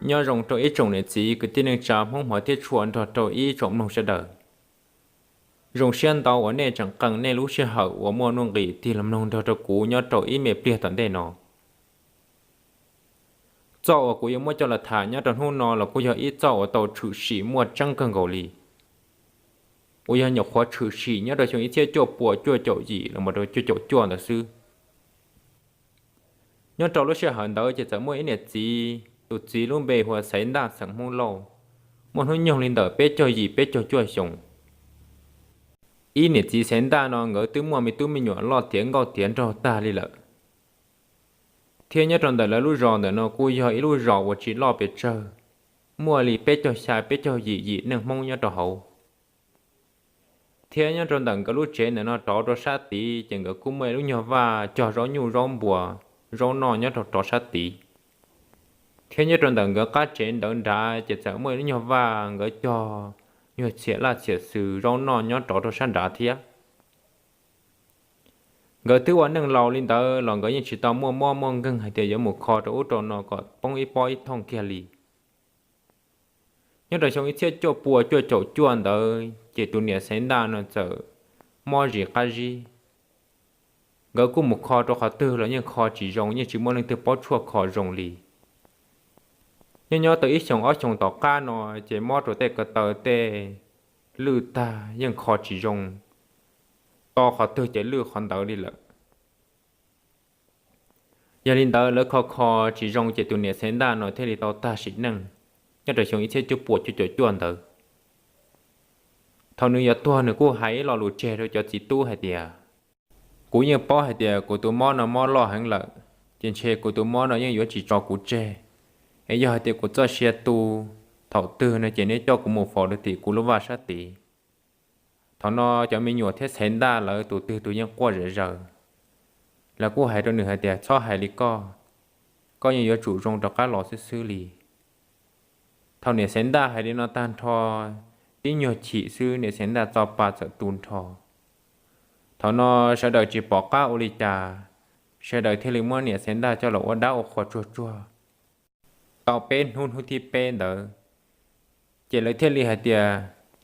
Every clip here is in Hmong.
Nyob zoo rau ib tsoom niam txiv kwv tij neej tsa Hmoob hmov thiab tshua nrog rau ib tsoom mloog sawv daws. Zoo siab ntau uas nej tseem qee nej lub sij hawm uas muaj nuj nqis tig los mloog nrog rau kuv nyob rau ib me pliag tom ntej no. Txoj uas kuv yuav muab coj los tham nyob rau hnub no los kuj yog ib txoj uas tau tshwm sim muaj tseeb kawg nkaus li, uas yog nyuam qhuav tshwm sim nyob rau xyoo ib txhiab cuaj puas cuaj caum yim los mus rau cuaj caum cuaj ntawd xwb. Nyob rau lub sij hawm ntawd ces txawm muaj ib niam txiv, tus txiv lub npe hu ua Xaiv Ntaj xeem Hmoob Lauj, muaj hnub nyoog li ntawm peb caug yim peb caug cuaj xyoos. Ib niam txiv Xaiv Ntaj no nkawd twb muaj me tub me nyuam loj tiav nkauj tiav nraug tag li lawm, thiab nyob rau ntawm lawv lub zos ntawm no kuj yog ib lub zos uas tsis loj pes tsawg, muaj li peb caug xya peb caug yim yim neeg Hmoob nyob rau hauv. Thiab nyob rau ntawm nkawd lub tsev ntawm no rov rau sab tid ces nkawd kuj muaj ib lub nyuag vaj cog zaub nyuj zaub npuas, zaub noj nyob rau rov sab tid. Thiab nyob rau ntawm nkawd qab tsev ntawd nrad ces txawm muaj ib lub nyuag vaj nkawd cog nyuag txhiam laj txhiam xws zaub noj nyob rov rau sab nrad thiab. Nkawd twb ua neej laus li ntawd los nkawd yeej tsis tau muaj mob muaj nkeeg hais tias yuav mus kho rau ub rau no kom poob ib pob ib thooj kiag li. Nyob rau xyoo ib txhiab cuaj puas cuaj caum cuaj ntawd ces tus niam Xaiv Ntaj no txawm mob zis qab zib. Nkawd kuj mus kho rau qhov twg los yeej kho tsis zoo, yeej tsis muaj leej twg paub tshuaj kho zoo li. Nyob nyob tau ib xyoos ob xyoos tom qab no ces mob rau tej ko taw tej lwj tag yeej kho tsis zoo, to qhov twg ces lwj qhov ntawd li lawm. Yog li ntawd lawv kho kho tsis zoo ces tus niam Xaiv Ntaj no thiaj li tau tag sim neej nyob rau xyoo ib txhiab cuaj puas cuaj caum cuaj ntawd. Thaum nws yuav tuag nws kuj hais ib lo lus tseg rau cov txiv tub hais tias, kuv yeej paub hais tias kuv tus mob no mob loj heev lawm, ces ntshe kuv tus mob no yeej yuav tsis tso kuv tseg. Es yog hais tias kuv txoj sia tu thaum twg no ces neb coj kuv mus faus rau tim kuv lub vaj sab tid. Thaum no cov me nyuam thiab Xaiv Ntaj lawv tus twg tus yeej quaj zom zaws. Lawv kuj hais rau nws hais tias, txhob hais li koj, koj yeej yuav tsum zoo rov qab los xwb xwb li. Thaum niam Xaiv Ntaj hais li no tag nrho, tib nyuag chim xwb niam Xaiv Ntaj txoj pa txawm tu nrho. Thaum no sawv daws tsis pom qab ua li cas, sawv daws thiaj li muab niam Xaiv Ntaj coj los ua dab ua qhua tsuag tsuag. Tau peb hnub, hnub thib peb ntawd, ces lawv thiaj li hais tias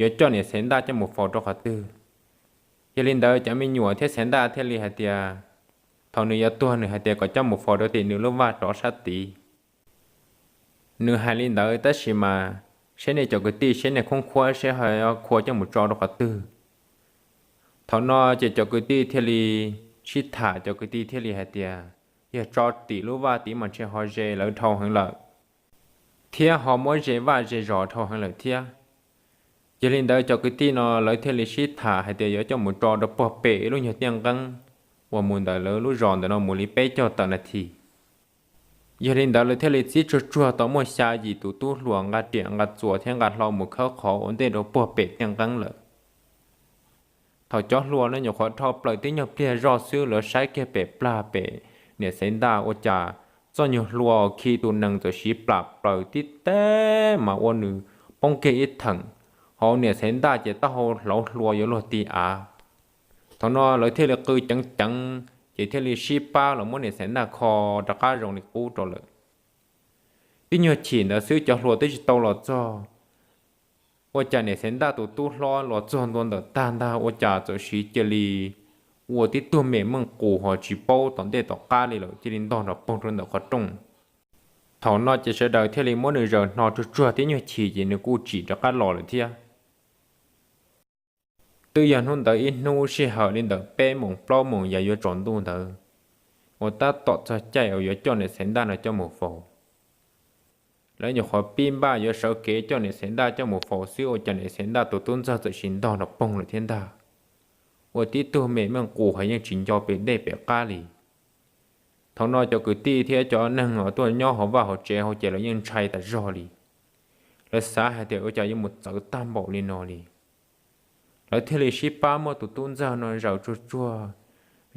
yuav coj niam Xaiv Ntaj coj mus faus rau qhov twg. Yog li ntawd cov me nyuam thiab Xaiv Ntaj thiaj li hais tias, thaum nws yuav tuag nws hais tias kom coj mus faus rau tim nws lub vaj rov sab tid. Nws hais li ntawd tab sis mas seb nej cov kwv tij seb nej khoob khuab seb ho khua coj mus tso rau qhov twg. Thaum no ces cov kwv tij thiaj li sib tham, cov kwv tij thiaj li hais tias yog tso tim lub vaj tid mas ntshe ho ze lawv dhau heev lawm, thiab ho muab ze vaj ze zos dhau heev lawm thiab. Yog li ntawd cov kwv tij no lawv thiaj li sib tham hais tias yuav coj mus tso rau puag pem ib lub nyuag tiaj nqeeb uas mus ntawm lawv lub zos ntawm no mus li peb caug tawm nas this. Yog li ntawd lawv thiaj li txib tsuag tsuag tau muaj xya yim tus tub hluas nqa riam nqa txuas thiab nqa hlau mus khawb qhov ua ntej rau puag pem tiaj nqeeb lawm. Thaum cov hluas no nyuam qhuav dhau plaws tib nyuag pliag zoj xwb lawv saib kiag pem plag pem niam Xaiv Ntaj ua cas txoj nyuag hlua khi tus nees txawm siv plam plaws tib teg mas ua nws poob kiag ib theem, hos niam Xaiv Ntaj ces taub hau hlauv hlua yuav luag ti av. Thaum no lawv thiaj li qw ceev ceev ces thiaj li sib pab los muab niam Xaiv Ntaj kho rov qab zoo li qub rau lawm. Tib nyuag chim ntawd xwb cov hluas twb tsis tau los txog, ua cas niam Xaiv Ntaj tus tub hlob los txog ntua ntawm tag ntag ua cas txawm siv cia li ua tib tug me meej qus ho tsis paub tom ntej tom qab li lawm cia li ntog nrov poog rau ntawm qhov rooj. Thaum no ces sawv daws thiaj li muab nws zaws hno tsuag tsuag tib nyuag chim ces nws kuj tsim rov qab los lawm thiab. Twb yog hnub ntawd ib hnub sij hawm li ntawm peb moos plaub moos yam yuav tsaus ntuj ntawd, uas tab tom txog caij uas yuav coj niam Xaiv Ntaj no coj mus faus. Lawv nyuam qhuav pib npaj yuav sawv kev coj niam Xaiv Ntaj coj mus faus xwb ua cas niam Xaiv Ntaj tus tub ntxawg txawm sis ntog nrov poog lawm thiab ntag, ua tib tug me meej qus ho yeej tsis nco pem ntej pem qab li. Thaum no cov kwv tij thiab cov neeg uas tuaj nyob hauv vaj hauv tsev hauv ces lawv yeej ntshai tas zog li. Lawv xav hais tias ua cas yuav mus txawv tag npaum li no li. Lawv thiaj li sib pab muab tus tub ntxawg no zaws tsuag tsuag,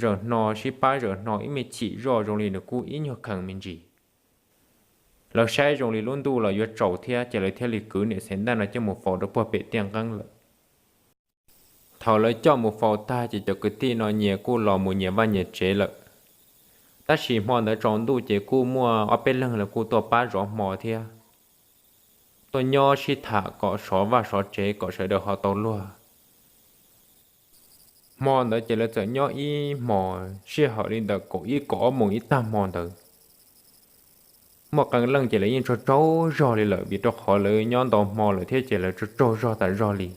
zaws hno, sib pab zaws hno ib me chim zoj zoo li nws kuj ib nyuag khees me ntsis. Lawv saib zoo li lub ntuj los yuav tsaus thiab ces lawv thiaj li kwv niam Xaiv Ntaj no coj mus faus rau puag pem tiaj nqeeb lawm. Thaum lawv coj mus faus tag ces cov kwv tij no nyias kuj los mus nyias vaj nyias tsev lawm. Tab sis hmo ntawd tsaus ntuj ces kuj muaj ob peb leeg los kuj tuaj pab zov hmo thiab, tuaj nyob sib tham kom sov vaj sov tsev kom sawv daws ho tau luag. Hmo ntawd ces lawv txawm nyob ib hmos sij hawm li ntawm kaum ib kaum ob moos ib tag hmo ntawd. Muaj qee leej ces lawv yeej tsaug tsaug zog li lawm vim rau qhov lawv nyob ntau hmo lawm thiab ces lawv tsaug tsaug zog tas zog li.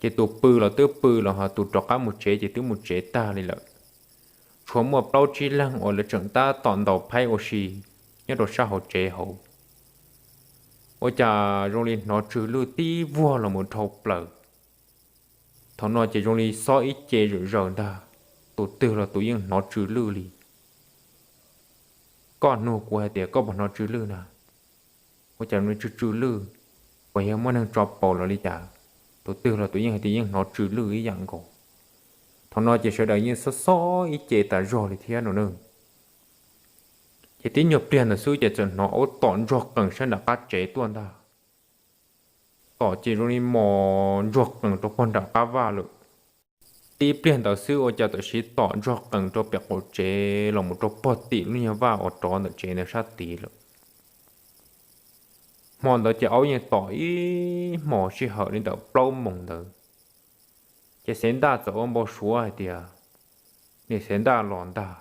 Ces tus pw los twb pw los ho tus rov qab mus tsev ces twb mus tsev tag li lawm. Tshuav muaj plaub tsib leeg uas lawv tseem tab tom ntaus phaib ua si nyob rau sab hauv tsev hauv. Ua cas zoo li hnov tsw lwj tib vuag los mus dhau plaws. Thaum no ces zoo li xob ib ce zom zaws ntag, tus twg los tus yeej hnov tsw lwj li. Koj nug kuv hais tias koj puas hnov tsw lwj na? Ua cas tsw tsw lwj, puas yog muaj neeg tso paus los li cas? Tus twg los tus yeej hais tias yeej hnov tsw lwj ib yam nkaus. Thaum no ces sawv daws yeej xob xob ib ce tas zog li thiab no na. Ces tib nyuag pliag ntawd xwb ces txawm hnov aub tom ntsuag qees sab nram qab tsev tuaj ntag. Tom ces zoo li mos ntsuag qees rau puag nram qab vaj lawm. Tib pliag ntawd xwb ua cas tam sim tom ntsuag qees rau pem qaum tsev los mus rau puag tim lub nyuag vaj uas rov ntawm tsev ntawd sab tid lawm. Hmo ntawd ces aub yeej tom ib hmos sij hawm li ntawm plaub moos ntawd. Ces Xaiv Ntaj txawm ua npau suav hais tias, niam Xaiv Ntaj los ntag.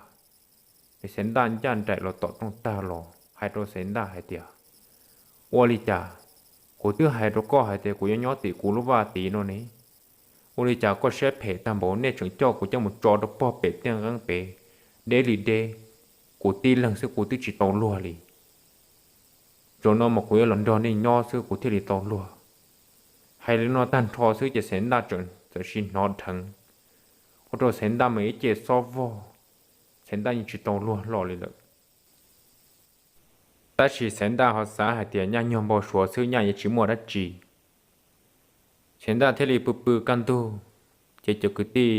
Niam Xaiv Ntaj ncaj nraim los tom rooj tag los hais rau Xaiv Ntaj hais tias, ua li cas, kuv twb hais rau koj hais tias kuv yuav nyob tim kuv lub vaj tid no ne. Ua li cas koj siab phem tag npaum nej tseem coj kuv coj mus tso rau puag pem tiaj nqeeb pem, deb li deb, kuv tib leeg xwb kuv twb tsis tau luag li. Zaum no mas kuv yuav los nrog nej nyob xwb kuv thiaj li tau luag. Hais li no tag nrho xwb ces Xaiv Ntaj txawm sim hnov dheev, ua rau Xaiv Ntaj mas ib ce xob vog, Xaiv Ntaj yeej tsis tau luag hlo li lawm. Tab sis Xaiv Ntaj ho xav hais tias nyaj nyuag npau suav xwb nyaj yuav tsis muaj dab tsi. Xaiv Ntaj thiaj li pw pw kaj ntug, ces cov kwv tij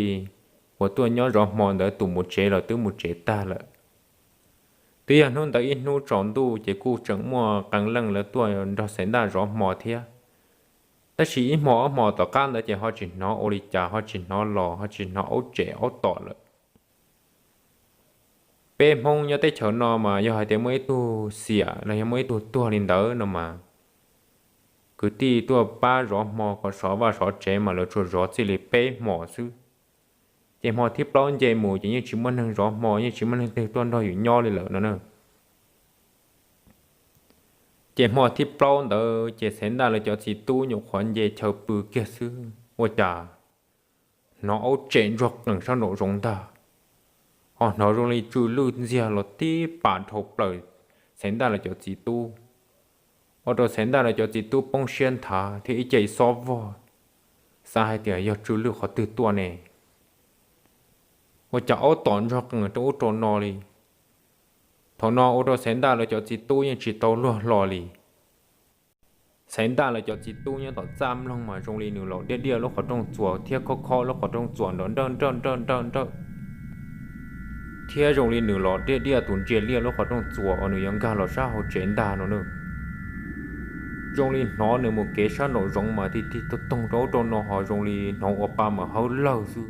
uas tuaj nyob zov hmo ntawd tus mus tsev los twb mus tsev tag lawm. Twb yog hnub ntawd ib hnub tsaus ntuj ces kuj tseem muaj qee leej lawv tuaj nrog Xaiv Ntaj zov hmo thiab. Tab sis ib hmo ob hmo tom qab ntawd ces ho tsis hnov ua li cas ho tsis hnov los ho tsis hnov aub tsem aub tom lawm. Peb Hmoob nyob teb chaws no mas yog hais tias muaj ib tug xiam los yog muaj ib tug tuag li ntawd no mas, kwv tij tuaj pab zov hmo kom sov vaj sov tsev mas lawv tsuas zov txij li peb hmos xwb. Ces hmo thib plaub nce mus ces yeej tsis muaj neeg zov hmo yeej tsis muaj neeg twg tuaj nrog yus nyob li lawm no na. Ces hmo thib plaub ntawd ces Xaiv Ntaj lawv cov txiv tub nyuam qhuav nce chaw pw kiag xwb ua cas hnov aub tsem ntsuag qees sab nraum zoov ntag. Ho hnov zoo li tsw lwj ntxiag los tib pas dhau plaws Xaiv Ntaj lawv cov txiv tub, ua rau Xaiv Ntaj lawv cov txiv tub poob siab nthav thiab ib ce xob vog, xav hais tias yog tsw lwj qhov twg tuaj ne, ua cas aub tom ntsuag qees rau ub rau no li. Thaum no ua rau Xaiv Ntaj lawv cov txiv tub yeej tsis tau luag hlo li. Xaiv Ntaj lawv cov txiv tub nyob tom txaj mloog mas zoo li nws los diaj diaj lub qhov rooj txuas thiab khob khob lub qhov rooj txuas nrov nrawj nrawj nrawj nrawj nrawj, thiab zoo li nws los diaj diaj tus ntsia liaj lub qhov rooj txuas uas nws yuav nkag los sab hauv tsev ntag no na. Zoo li hnov nws mus kev sab nraum zoov mas tig tig toog toog rau ub rau no ho zoo li hnov ua pa mas hawb lawg xwb,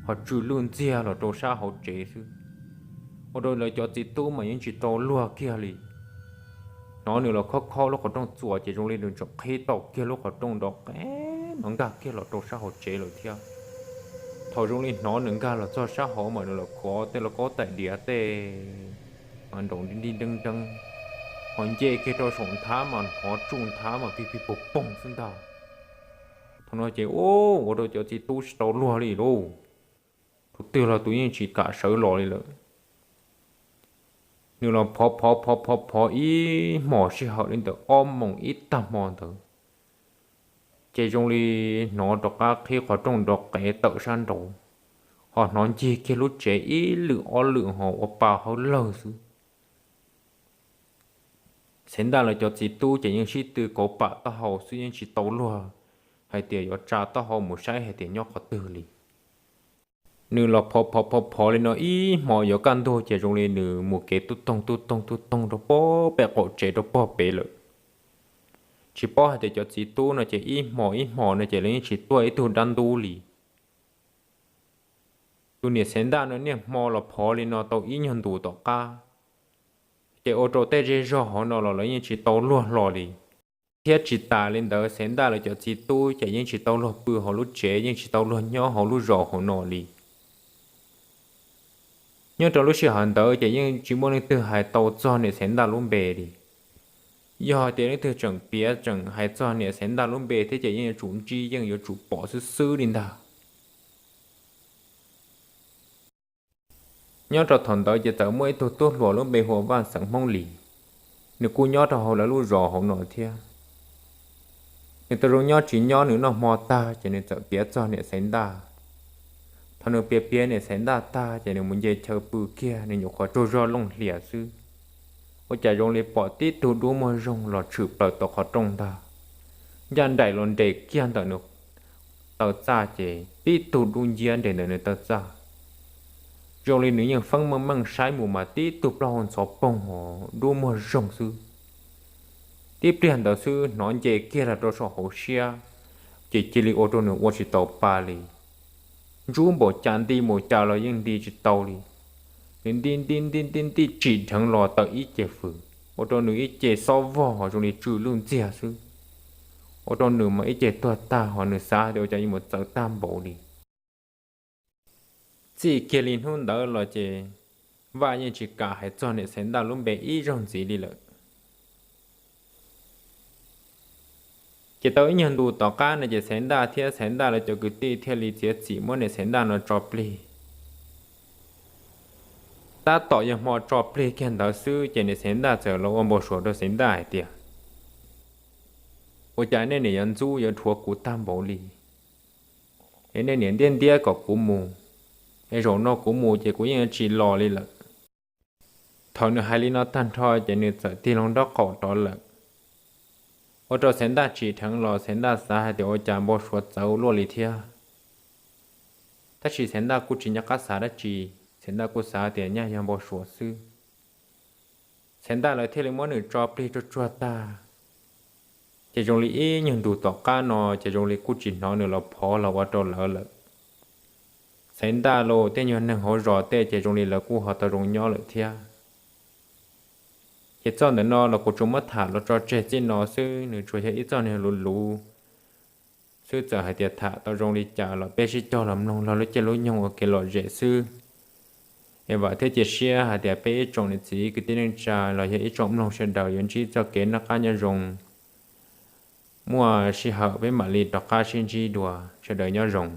ho tsw lwj ntxiag los rau sab hauv tsev xwb. Ua rau lawv cov txiv tub mas yeej tsis tau luag kiag li. Hnov nws los khob khob lub qhov rooj txuas ces zoo li nws tseem qhib tau kiag lub qhov rooj nrov qees no nkag kiag los rau sab hauv tsev lawm thiab. Thaum zoo li hnov nws nkag los txog sab hauv mas nws los kov tej lauj kaub tais diav tej mas nrov nrib nrib nreeb nreeb, ho nce kiag rau saum nthab mas hnov tsuj nthab mas pig pig poog poog xwb ntag. Thaum no ces ua rau cov txiv tub tsis tau luag li lauj. Tus twg los tus yeej tsis kam sawv los li lawm. Nws los phov phov phov phov phov ib hmos sij hawm li ntawm ob moos ib tag hmo ntawd, ces zoo li hnov rov qab qhib qhov rooj nrov qees tawm sab nraud, ho hnov ncig kiag lub tsev ib lwm ob lwm ho ua pa hawb lawg xwb. Xaiv Ntaj lawv cov txiv tub ces yeej sib tw kauv pam taub hau xwb yeej tsis tau luag hais tias yuav tsa taub hau mus saib hais tias nyob qhov twg li. Nws los phov phov phov phov li no ib hmo yuav kaj ntug ces zoo li nws mus kev tub toog tub toog tub toog rau pog pem qaum tsev rau pog pem lawm. Tsis paub hais tias cov txiv tub no ces ib hmo ib hmo no ces lawv yeej tsis tuaj ib tug dab ntub li. Tus niam Xaiv Ntaj no niaj hmo los phov li no tau ib nyuag ntus tom qab, ces ua rau tej zej zog hauv no los lawv yeej tsis tau luag hlo li. Thiab tsis tas li ntawd Xaiv Ntaj lawv cov txiv tub ces yeej tsis tau luag pw hauv lub tsev, yeej tsis tau luag nyob hauv lub zos hauv no li. Nyob rau lub sij hawm ntawd ces yeej tsis muaj leej twg hais tau txog niam Xaiv Ntaj lub npe li. Yog hais tias leej twg tseem piav tseem hais txog niam Xaiv Ntaj lub npe thiab ces yeej yuav tsum ntsib, yeej yuav tsum pom xwb xwb li ntag. Nyob rau thaum ntawd ces txawm muaj ib tug tub hluas lub npe hu ua Vaj Xeem Hmoob Lis, nws kuj nyob rau hauv lawv lub zos hauv no thiab. Nws tau zoo nyob tsis nyob nws noj hmo tag ces nws txawm piav txog niam Xaiv Ntaj. Thaum nws piav piav niam Xaiv Ntaj tag ces nws mus nce chaw pw kiag, nws nyuam qhuav tsaug zog looj hlias xwb, ua cas zoo li pom tib tug dub muag zoog los tshwm plaws tau qhov rooj ntag. Ncaj nraim los nres kiag ntawm nws taw txaj ces tib tug dub nciab nres ntawm nws taw txaj. Zoo li nws yeej feeb meej meej saib mus mas tib tug plaub hau ntxhov poog os, dub muag zoog xwb. Tib pliag ntawd xwb hnov nce kiag los rau saum hauv siab, ces cia li ua rau nws ua tsis tau pa li. Ntsub npaum cas nti npaum cas los yeej nti tsis tau li. Nws nti nti nti nti nti tsim dheev los tawm ib ce fws, ua rau nws ib ce xob vog zoo li tsw lwj ntxiag xwb, ua rau nws mas ib ce tuag tag hos nws xav tias ua cas yuav mus txawv tag npaum li. Txij kiag li hnub ntawd los ces Vaj yeej tsis kam hais txog niam Xaiv Ntaj lub npe ib zaug ntxiv li lawm. Ces tau ib nyuag ntu tom qab no ces Xaiv Ntaj thiab Xaiv Ntaj lawv cov kwv tij thiaj li txiav txim muab niam Xaiv Ntaj no tso plig. Tab tom yog hmo tso plig kiag ntawd xwb ces niam Xaiv Ntaj txawm los ua npau suav rau Xaiv Ntaj hais tias, ua cas nej niam yuav ntxub yuav dhuav kuv tag npaum li? Es nej niam ntiab ntiab kom kuv mus, es zaum no kuv mus ces kuv yeej yuav tsis los li lawm. Thaum nws hais li no tag nrho ces nws txawm tig loo nraub qaum rov lawm. Ua rau Xaiv Ntaj tsim dheev los Xaiv Ntaj xav hais tias ua cas npau suav txawv luaj li thiab. Tab sis Xaiv Ntaj kuj tsis nco qab xav dab tsi, Xaiv Ntaj kuj xav tias nyaj yog npau suav xwb. Xaiv Ntaj lawv thiaj li muab nws tso plig tsuag tsuag tag. Ces zoo li ib nyuag ntus tom qab no ces zoo li kuj tsis hnov nws los phov los ua rau lawv lawm. Xaiv Ntaj los tej nyuag neeg hauv zos tej ces zoo li lawv kuj ho tau zoo nyob lawm thiab. Ces txoj ntawm no los kuv tsuas muab tham los tso tseg txij no xwb, nws tsuas yog ib txoj neeg luv luv xwb, txawm hais tias tham tau zoo li cas los peb sib cog los mloog lub caij lub nyoog ua kev lom zem xwb. Es vam thiab cia siab hais tias peb ib tsoom niam txiv kwv tij neej tsa los yog ib tsoom mloog sawv daws yuav ntsib txoj kev noj qab nyob zoo. Muaj sij hawm peb mam li rov qab sib ntsib dua, sawv daws nyob zoo.